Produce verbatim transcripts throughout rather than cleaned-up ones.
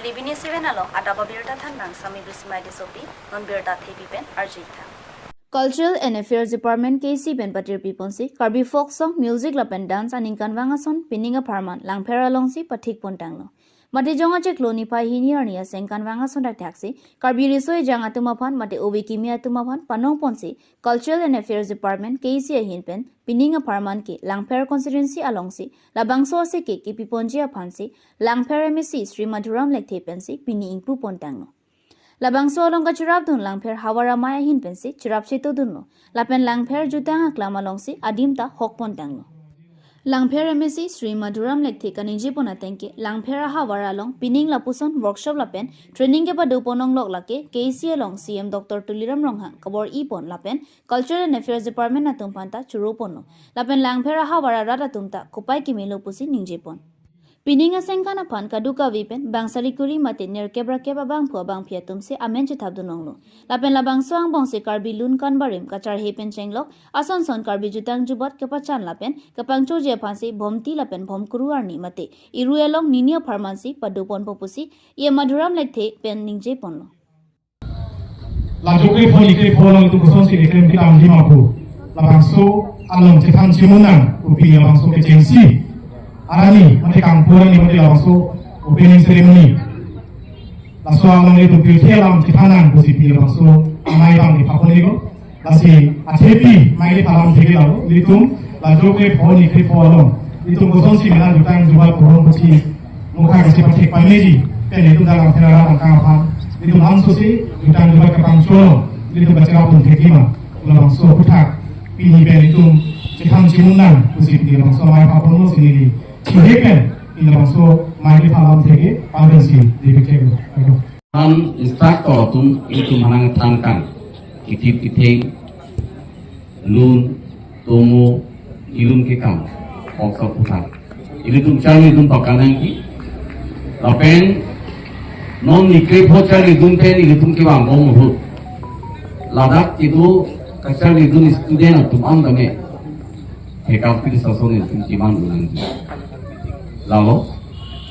Nibini seven along adap abirta thanbang Sami Bismai Tissopi, non birta thepi pen arju-ik tha. Cultural and Affairs Department K C pen patirpi ponsi Karbi folk song, music lapen dance aningkanvang ason pining apharman Langpher alongsi pathik pontanglo. Mate jong achiklo niphai hini arni asengkanvang ason thakthaksi Karbi riso ejang atum aphan mate ove kimi atum aphan panong ponsi Cultural and Affairs Department K C ahin pen pining apharman ke Langpher constituency alongsi labangso aseke kipi ponji aphansi Langpher M A C Shri Madhuram Lekthe pensi pini ingpu pontanglo. Labangso along kachirapdun Langpher havar amei ahin pensi chirap chetodunlo. Lapen Langpher jutang aklam alongsi adim ta hok pontanglo. Langpher M A C Shri Madhuram Lekthe kaningje pon ateng ke Langpher ahavar along pining lapuson workshop lapen training kepado pon longlok lake K C along C M Doctor Tuliram Ronghang kabor-i pon lapen Cultural and Affairs Department atum aphan ta choro ponlo. Lapen Langpher ahavar arat atum ta kopai kimilo pusi ningje pon. Pining asengkan aphan kadokave pen bang sari kuri mate nerkep rakep abangphu abangphi atum si amen chethapdun longlo. Lapen labangso angbongsi Karbi lun kan barim kacharhe pen chenglok ason son Karbi jutang jubat kepachan lapen kepangchoji aphansi Bhomti lapen Bhomkuru arni mate Irui along nini apharmansi pado ponpo pusi E M Madhuram Lekthe pen ningje ponlo. La Jokre pho Nikre pho along itum kosonsi keklem kedam lima pu. Labangso along chethan chimun nang pu pi labangso kechengsi arni mate kangpu arni mate labangso opening ceremony. Laso along itum pirthe alam chethan nang pusi pi labangso amei abang kepha pon-iklo. Lasi athepi amei kepha alam thekji lalo, ilitum la Jokre pho Nikre pho along ilitum kosonsi mena jutang jubat korom pusi mokha kachepachek pameji pen ilitum dalam phera rang kang aphan ilitum angso si jutang jubat kapangcholo, ilitum kachirapdun thekji ma, labangso aphuthak pini pen ilitum chethang chimun nang pusi pini labangso amei kepha ponlo si neli chinghe pen pini labangso amei kepha alam thekji pabensi dipik theklo. Amen. An instructor atum ilitum hanang than kang, kithip kitheng, lun, tomo, ilun kekam, kok sa puthak. Ilitum charlidun pakanang ki. Lapen non Nikre pho charlidun pen ilitum kevang bom ahut. Ladak kedo kacharlidun student atum an tame hekar pil sason ilitum kevang dunang ki. Lalo,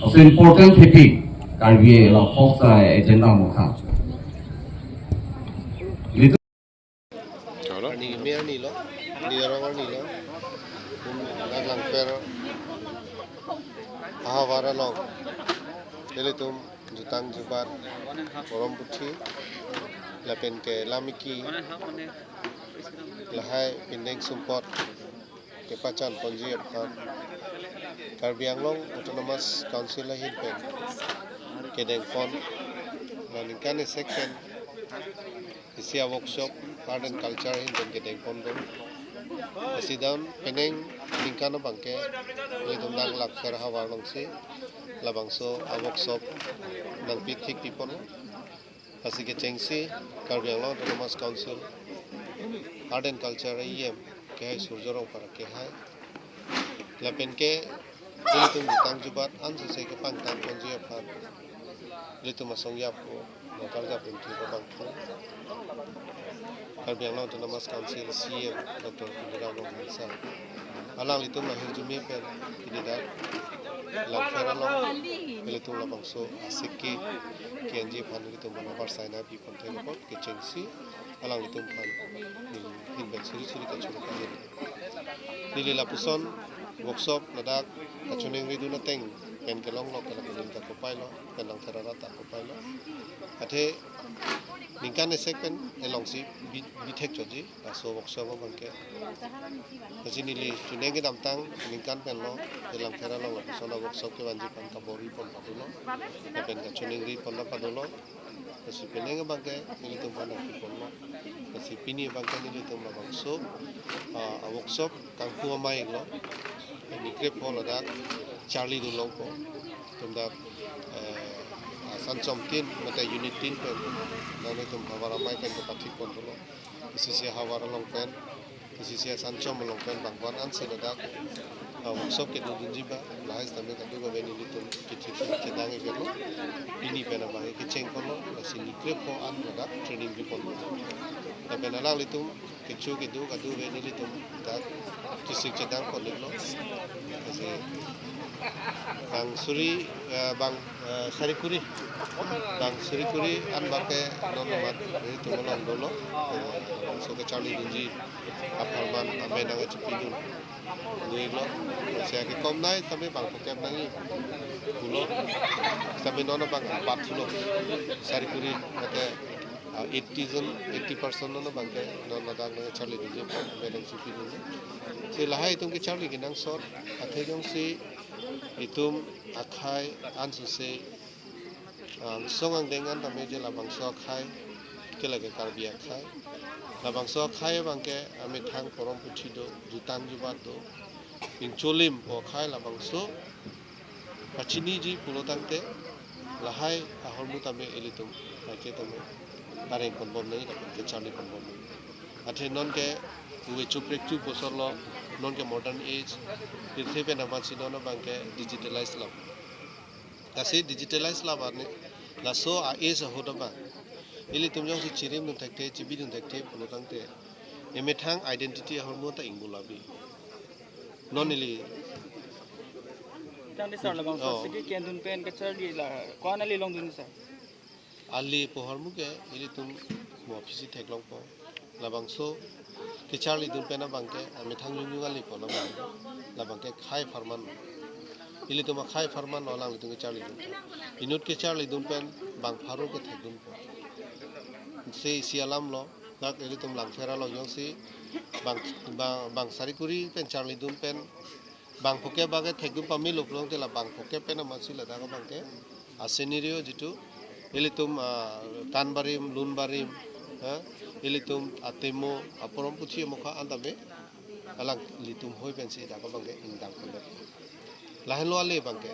also important thepi Karbi la folk sa agenda mokha. Ilitum Arni kimi arni lo, ni arong arni lo. Dak Langpher ahavar along ilitum jutang jubat korom puthi lapen ke lamiki lahai pindeng sumpot kepachan ponji aphan Karbi Anglong Autonomous Council ahin pen kedeng pon, la ningkan esek pen isi a-workshop Art and Culture ahin pen kedeng pon do. Lasi dam penang ningkan abangke ilitum dak Langpher ahavar alongsi labangso a-workshop nangpi thik pi ponlo. Lasi kechengsi Karbi Anglong Autonomous Council Art and Culture E M kehai Surjo Rongphar kehai lapen ke ilitum jutang jubat ansose kepangtang ponji aphan ilitum asong yapo nangkarjap limthi abang thu Karbi Anglong Autonomous Council C E M Doctor Tuliram Ronghang sir, alanglitum ahirjume pen pini dak Langpher along ilitum labangso aseke ke-enji aphan ilitum mane barsai nangpi pon thek apot kechengsi alanglitum aphan neli ahin pen suri suri kachoro kali. Neli lapuson workshop ladak kachoningridun ateng pen kelonglok ke lapen neli ta kopailo, pen Langpher arat ta kopailo. Athe ningkan esek pen elongsi bi, bithek choji laso workshop abangke. Lasi neli choningri kedamtang ningkan pen lo, Langpher along lapuson a-workshop kevanji aphan kabor-i pon padulo, lapen kachoningri pon padulo. Lasi penang abangke nelitum aphan nangpi ponlo. Lasi pini abangke nelitum labangso, ah, a-workshop kangpu amei lo. Nikre pho ladak charlidun longpo. Itum dak, eh, asan chom tin mate unit tin pen nanglitum havar amei pen kepathik pon dolo. Isi isi havar along pen, isi isi asan chom along pen bangvan ansi ladak, ah, workshop kedodunji ba, lahai sitame kadokave nelitum kithik kedang iklo. Pini pen abang kecheng ponlo, lasi Nikre pho an ladak training pi ponlo. Lapen alanglitum kecho kedo kado ave, nelitum dak kisik chedang koniklo. Lasi bang suri, eh, bang, eh, sari kuri, bang suri kuri an abangke non amat nelitum along dolo. Eh, so kecharlidunji apharman amen nangchipidun doiklo. Lasi akekom nai tame bang phokep nangji pulo. Tame non abang empat pulo. Sari kuri mate, ah, eighty jon, eighty percent non abangke non ladak nangcharlidunji amen nangchipidunlo. Si lahai itum kecharli kenangsot, athe jongsi itum akhei ansose angsong angdeng an tame je labangso akhei ke lake Karbi akhei. Labangso akhei abangke amethang porom puthi do, jutang jubat do, ingcholim po akhei labangso pachiniji pulo tangte lahai ahormu tame ilitum kaike tame pareng ponbom nangji, lapen kecharli ponbom nangji. Athe nonke uve chuprek chu bosor lo, nonke modern age, pirthe pen amatsi non abangke digitalize lam. Lasi digitalize lam arni laso a-age ahut abang ilitum jongsi chirimdun thekthe, chibidun thekthe pulo tangte emethang identity ahormu ta ingbu labi. Non ili Tangte sir, labangso Oh. siki kendun pen kecharli la ko-an ali longdun sir? Ali pu ahormu ke ilitum mo aphisi theklongpo. Labangso kecharlidun pen abangke amethang jungjung ali po labang, labangke akhei apharman. Ilitum akhei apharman alanglitum kecharlidun. Inut kecharlidun pen bang pharo ke thekdunpo. Se isi alam lo, dak ilitum Langpher along jongsi bang, bang, bang sari kuri pen charlidun pen bang phokep abangke thekdun pamelo pulo tangte la bang phokep pen amatsi ladak abangke a-scenario jitu ilitum, ah, tan barim, lun barim, ha, ilitum atemo, aporom puthi amokha an tame alanglitum hoi pensi dak abangke ingdang pulo. Lahenlo ale abangke,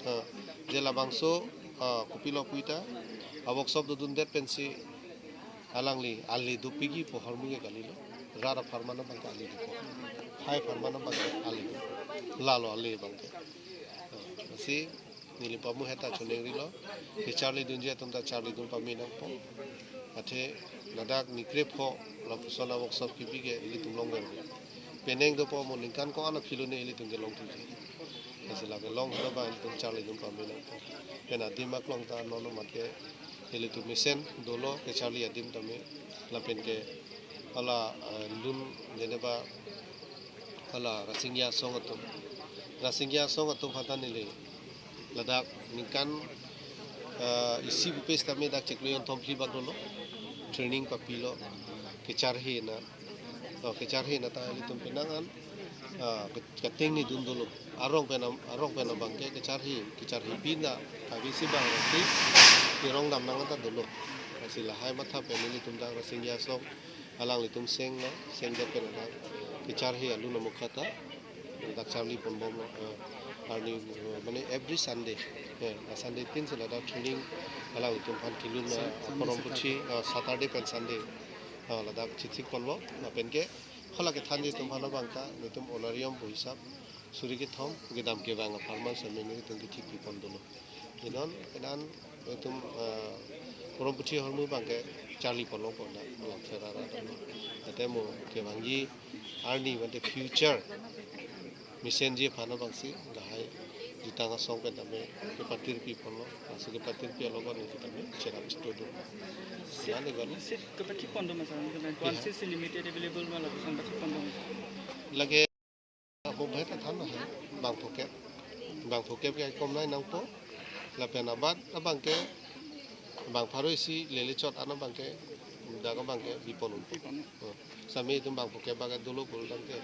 ha, je labangso, ah, kopilo puita a-workshop dodundet pensi alangli ali dopikji pu ahormu ke kalilo. Rat apharman abangke ali dopo. Akhei apharman abangke ali dopo. Lalo ale abangke. Ah, lasi neli pamu heta choningrilo. Kecharlidunji atum ta charlidun pame nangpo. Athe ladak nikre pho lapuson a-workshop kipi ke ilitum longver. Penang dopo mo ningkan ko-an aphi lone ilitum kelong thuji. Lasi lake long helo abang ilitum charlidun pame nangpo. Pen adim aklong ta non amat ke ilitum mesen dolo kecharli adim tame lapen ke hala, eh, lun jeneba hala Rasinja asong atum. Rasinja asong atum aphan ta neli ladak ningkan, eh, isi pupe sitame dak chiklo jonthom phli bak dolo. Training papilo. Kecharhe na. Oh, kecharhe na ta ilitum penang an, ah, ke-, kating ni dun dolo. Arong pen am-, arong pen abangke kecharhe, kecharhe pin ta kave isi bang rasi kerong dam nang ta dolo. Lasi lahai matha pen ilitum dak Rasinja asong alanglitum seng lo, seng dak pen dak kecharhe alun amokha ta dak charli ponbomlo, eh, arni, eh, mane every Sunday, eh, a-Sunday tin si ladak training alanglitum aphan kelun, eh, aporom puthi, eh, Saturday pen Sunday, eh, ladak chithik ponlo, lapen ke hala kethanji atum aphan abang ta nelitum honorarium pu hisap suri kethom kedam kevang apharman sitame nelitum kethik pipon dolo. Inon kenan itum, eh, porom puthi ahormu abangke charli ponlongpo na, Langpher arat. Athe mo kevangji arni mate future mesenji aphan abangsi lahai jutang asong pen tame kepatirpi ponlo, lasi kepatirpi alogon neli tame cherap chito do. Seat, Ani gol. seat kepathik pon do ma sir, kemen Ya. One seat limited available ma lapuson pathik pon do ma sir? Lake Apo bahai ta than hai, bang phokep. Bang phokep ke kom nai nangpo. Lapen abat abangke bang pharo isi lele chot an abangke dak abangke bipon unpo. Oh, sitame itum bang phokep abangke dolo pul tangte.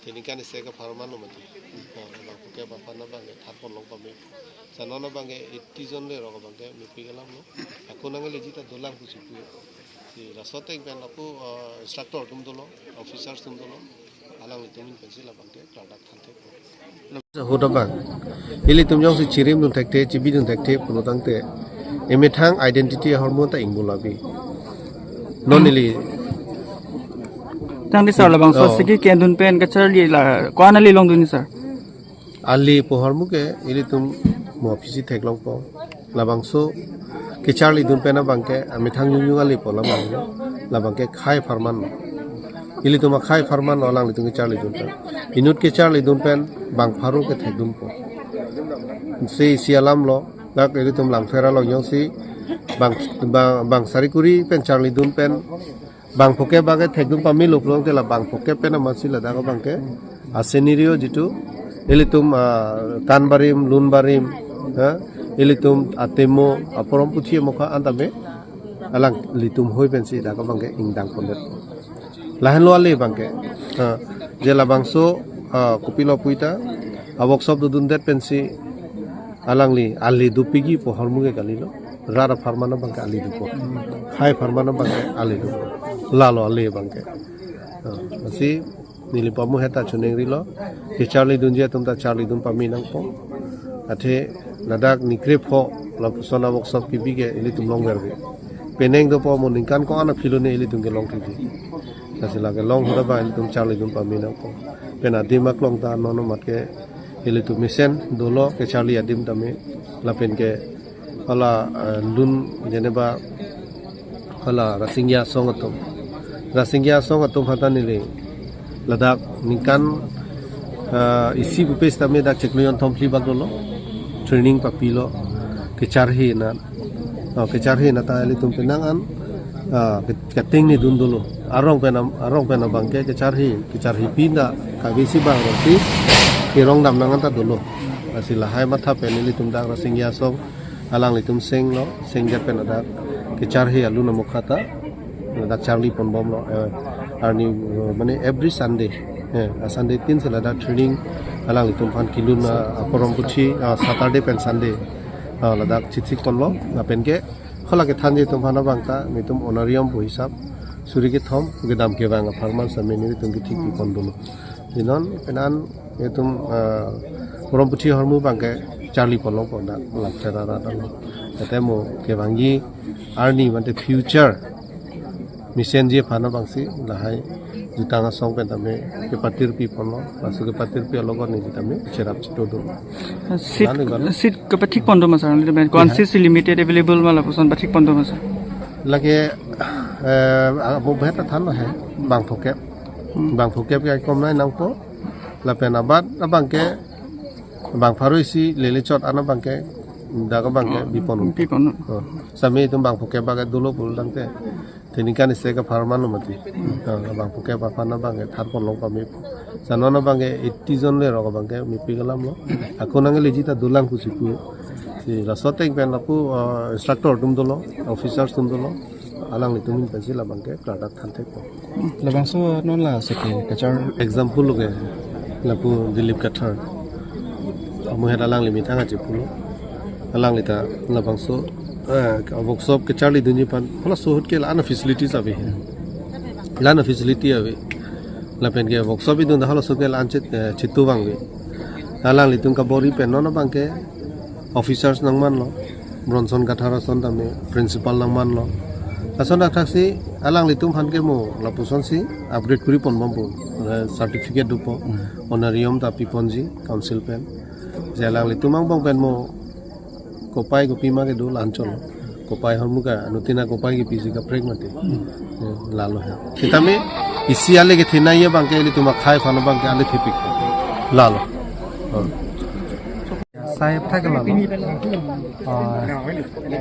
Tini kan isi ke apharman lo mati. Oh, bang phokep aphan abangke thar ponlong pame. Sa non abangke eighty jon le rok abangke mepik alam lo. Ako nang le jita dolang pusi pu. Si laso ateng pen lapu, eh, instructor atum dolo, officers atum dolo. Alanglitum pensi labangke klardak than thekpo. Ahut abang ilitum jongsi chirimdun thekthe, chibidun thekthe pulo tangte emethang identity ahormu ta ingbu labi. Non ili Tangte sir, labangso Oh. siki kendun pen kacharli la ko-an ali longdun sir? Ali pu ahormu ke ilitum mo aphisi theklongpo. Labangso kecharlidun pen abangke amethang jungjung ali pu alam abang. Labang ke khei apharman lo. Ilitum akhei apharman lo alanglitum kecharlidun pen. Inut kecharlidun pen bang pharo kethekdunpo. Si isi alam lo, dak ilitum Langpher along jongsi bang, bang, bang sari kuri pen charlidun pen bang phokep abang ke thekdun pamelo pulote la bang phokep pen amatsi ladak abang ke a-scenario jitu ilitum, ah, kan barim, lun barim, ha, ilitum atemo, aporom puthi amokha an tame alanglitum hoi pensi dak abang ke ingdang pondet. Lahenlo ale abang ke, ha, je labangso, ah, kopilo puita, a-workshop dodundet pensi alangli ale dopikji pu ahormu ke kalilo. Rat apharman abang ke ale dopo. Khei apharman abang ke ale dopo. Lalo ale abang ke. Ah, lasi neli pamu heta choningri lo. Kecharlidunji atum ta charlidun pame nangpo. Athe ladak ni krepho lapuson a-workshop kebi ke ilitum longver ave. Penang dopo mo ningkan ko-an aphi lone ilitum kelong thekji. Lasi lake long ahut abang ilitum charlidun pame nangpo. Pen adim aklong ta non amat ke ilitum mesen dolo kecharli adim tame lapen ke hala, eh, lun jeneba hala Rasinja Asong atum. Rasinja Asong atum aphan ta neli ladak ningkan, eh, isi pupe sitame dak chiklo jonthom phli bak dolo. Training papilo kecharli na. Oh, kecharli na ta ilitum penang an, ah, ke-, keteng ni dun dolo. Arong pen am-, arong pen abang ke kecharli, kecharli pin ta kave isi bang rosi kerong dam nang an ta dolo. Lasi lahai matha pen ilitum dak Rasinja Asong alanglitum seng lo, seng det pen ladak kecharli alun amokha ta ladak charli ponbomlo, eh, arni, eh, mane every Sunday, eh, a-Sunday tin si ladak training alanglitum aphan kelun, ah, aporom puthi, ah, Saturday pen Sunday, ah, ladak chithik ponlo, lapen ke hala kethanji atum aphan abang ta nelitum honorarium pu hisap suri kethom kedam kevang apharman sitame nelitum kethik pi pon dolo. Jinon penan itum, ah, porom puthi ahormu abang ke charli ponlong pon dak Langpher arat along. Tete mo kevangji arni mate future mesenji aphan abangsi lahai Jutang Asong pen tame kepatir pi ponlo. Laso kepatir pi alogot neli tame cherap chito dun. Seat, Lalo ikan. Seat kepathik pon do ma sir? Limited, Iya. Seat limited available ma lapuson pathik pon do ma sir? Lake, eh, abo bhet athan lo he, bang phokep. Hmm. Bang phokep ke kom nai nangpo. Lapen abat abang ke bang pharo isi lele chot an abang ke dak abang ke bipon. Bipon. Oh. Sitame itum bang phokep abang ke dolo pul tangte. Tini kan isi ke apharman lo mati. Oh, bang phokep aphan abang ke thar ponlong pame. Sa non abang ke eighty jon le rok abang ke mepik alam lo. Ako nangleji ta dolang pusi pu. Si laso ateng pen lapu, eh, instructor atum dolo, officers atum dolo. Alanglitum ahin pensi labang ke klardak than thekpo. Labangso non la seke kachar. Example lo ke lapu Dilip Kathar. Amu heta alangli methang aji pulo. Alangli ta labangso, eh, workshop kecharlidunji aphan halaso ahut ke la-an facilities ave he. La-an facility ave. Lapen ke workshop idun ta halaso ahut ke la-an chit, eh, chitu vangve. Alanglitum kabor-i pen non abang ke officers nangmanlo, Bronson Kathar ason tame principal nangmanlo. Lason athaksi alanglitum aphan ke mo lapusonsi upgrade kuri ponbompo, eh, certificate dopo, Hmm. honorarium ta piponji council pen. Je alanglitum angbong pen mo kopai kopima kedo la-an cholo. Kopai ahormu ke anuttin akopai kepisi kaprek mati. Hmm. Eh, lalo he. Sitame isi ale kethenei abang ke ilitum akhei aphan abang ke ale thepik. Lalo. Oh. Sai apthak lalo. Ah,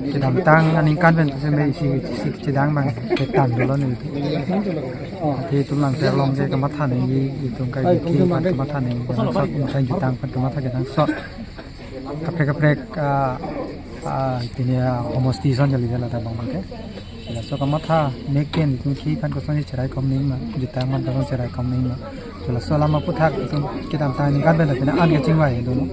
kedamtang aningkan pen seme isi, isi chedang abang ketan dolo ne. Ati itum Langpher along ke kamatha nangji, itum kai ke aphan kamatha nangji, kenangsot, itum jutang aphan kamatha kenangsot. Kaprek kaprek, ah, ah, pini, ah, homosti ason jali jala ta abang abang ke. Laso kamatha mek pen itum khei aphan kosonsi cherai kom nangji ma, jutang aphan kosonsi cherai kom nangji ma. Laso alam aphuthak itum kedamtang aningkan pen pini an kachingvai dolo.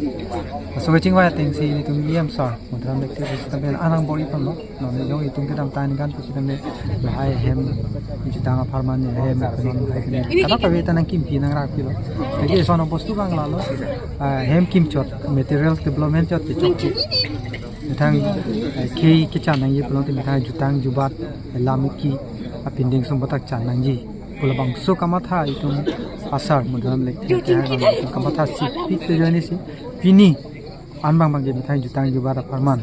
Laso kachingvai atengsi itum E M sir, Madhuram Lekthe sir pen an angbor-i ponlo. Non jong itum kedamtang aningkan pusitame lahai hem jutang apharman hem non hai pini. Kada kave ta nangkimpi nangrakpilo. Lake eson abostu abang lalo. Ah, hem kimchot, materials development chot kechokche. Methang, eh, khei kechan nangji pulote methang jutang jubat, eh, lam ki, apinding sumpot ta chan nangji pu labangso kamatha itum asar Madhuram Lekthe ke hai abang itum kamatha si pik te join si pini an abang abang ke methang jutang jubat apharman,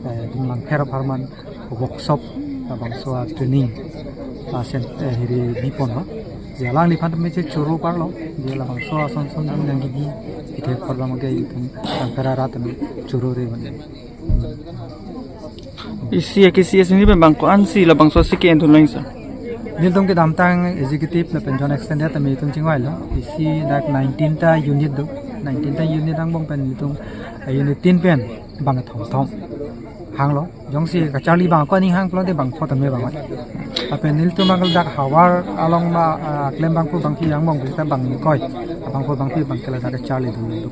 eh, itum Langpher apharman workshop labangso a-training Pasen, eh, hiri bipon ho. Je alangliphan tame che choro parlo. Je labangso ason son nang nangji di. Ite korba mage itum tangkara rat tame choro re bang. Isi ya ke C S ni pen bang ko-ansi labangso si ke-en thunlang sir? Nelitum kedamtang executive lapen Joint Executive tame itum chingvailo. Isi dak nineteen ta unit do. Nineteen ta unit angbong pen itum, eh, unit tin pen bang thom thom hanglo. Jongsi kacharli bang ko aning hang pulote bangpho tame bang. Lapen nelitum abang dak havar along ma, ah, klem bangphu bangphi angbong bisita bang ingkoi. Bangphu bangphi abang ke ladak charlidun.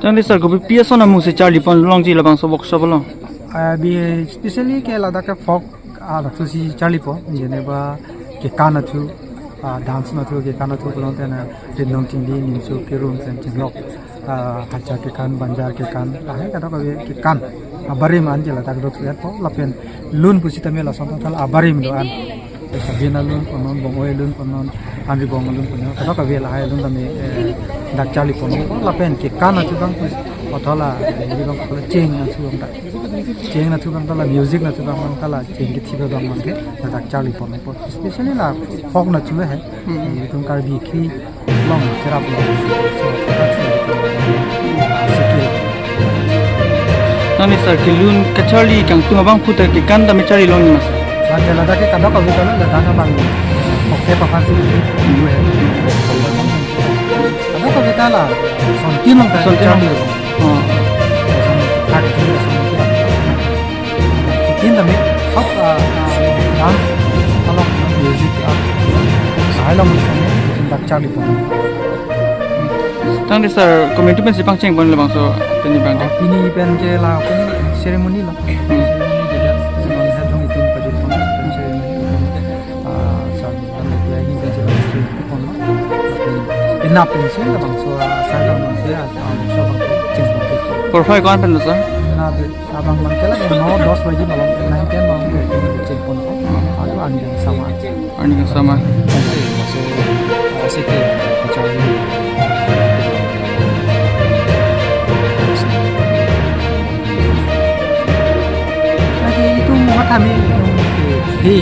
Tangte sir, kopi pi ason amu si charlipon longji labangso workshop along? Ah, bi, especially ke ladak ke folk, ah, ladak si charlipo, jeneba kekan athu, ah, dance athu, kekan athu pulote na rinong chingdi, nimso, kirung, sen chinglok, ah, hajar kekan, banjar kekan, lahai kadokave kekan abarim an je ladak do thupo, lapen lun pusitame lason thotthal abarim do an. Sabin alun punon, bong-oi alun punon, anri bong alun punon, kadokave lahai alun tame, eh, dak charlipon po, lapen kekan athu bang pus, othola, eh, di bang pula cheng athu bang dak. Cheng athu bang tala, music athu bang tala, cheng kethiba bang bang ke, dak charlipon po. Especially la folk athu he. Hmm. Itum Karbi akhei along cherap lo. So, dak si itum, ah, skill. Nang ni sir, kelun kacharli kangtung abangphu ta kekan tame charli longji ma sir? Ladak, ladak ke kadokave tala, ladak abang. Oke, papan si itu, dulu ya. Kadokave tala, son tin along ta. Son tin along. Charli lo. Oh. Son thak, son thak. Tin tame, sob, ah, ah, dance, along, music, ah, lahai along tame, itum dak charlipon. Tangte sir, committee pensi pangcheng pon labangso pini bang ke? Ah, pini pen ke la, pini ceremony lo. Hmm. Ceremony jadi, semuanya jong itum pajut pon ceremony. Ah, sir, kami dia ini jadi ceremony pon lo. Pen, penap pensi labangso, ah, saya bang ke, ah, so bang ke, cheng bang ke. Porphai ko-an pen lo sir? Penap Abang bang ke lagi no dos baji malam, nine ten malam ke, ke cheng pon ko. Alu ani kangsam. Ani kangsam. Masuk, masuk ke acara ini. Lagi itum matha me, itum ke, he.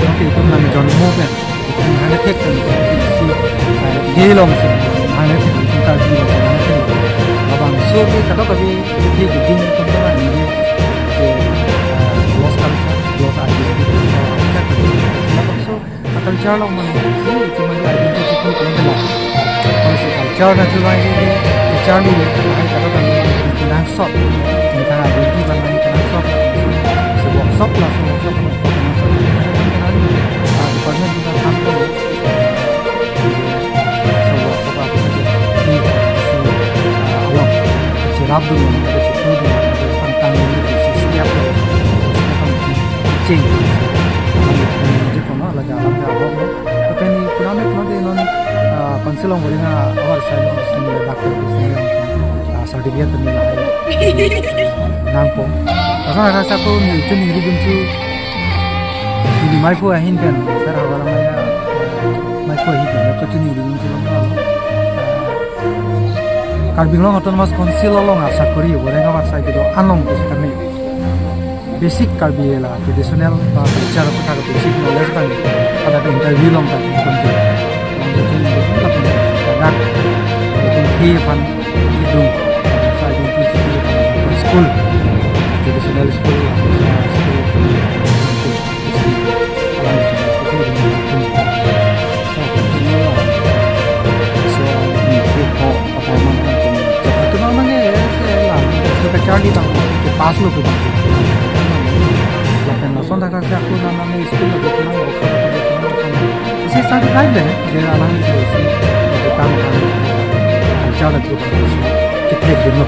Oke, itum nang jonmo kan. Hang thek kan si, eh, he along si, hang thek kan Karbi along si, hang thek. Labangso ke kadokave kethe keding tongtong ini ke, ke, eh, lost culture, lost identity, so, culture along mane si, itu mane identity ko pun kena. Kalau si culture na cuma ini, culture ni, hai kadokave ini kena sot, ini kan identity mana ini kena sot, si workshop lah, si workshop. Department kita sampai, eh, sebuah, sebuah, eh, along, cherap dulu, ada cukup dulu, ada pantang dulu, setiap, setiap, ceng. Jadi, kalau ada jalan ke along, tapi ini kurang, kurang di non, eh, council along boleh nggak, awal saya, sini ada daftar, sini, eh, certificate dulu lah, ya. Nangpo. Asal ada satu ni, itu ni, itu tu, Neli maiphu ahin pen, sir, havar amei, maiphu ahin pen, kachini ri dun si long. Karbi Anglong Autonomous Council along asakori, boreng avarsai kedo-an along pusitame. Basic Karbi la traditional ba culture aphuthak basic knowledge bang, pada interview along ta konti. Along kachini ri dun, lapen dak, lapen hi aphan kidung, sa identity aphan school, traditional school, sa school, Atu abang ke, eh, se la, so kacharli abang ke pass lo tu abang. Lapen lason thakthaksi ako nana ne school lo tu nang, isi certified dei, je alang ke isi, je tang tang, culture tu abang, kethek dun lo.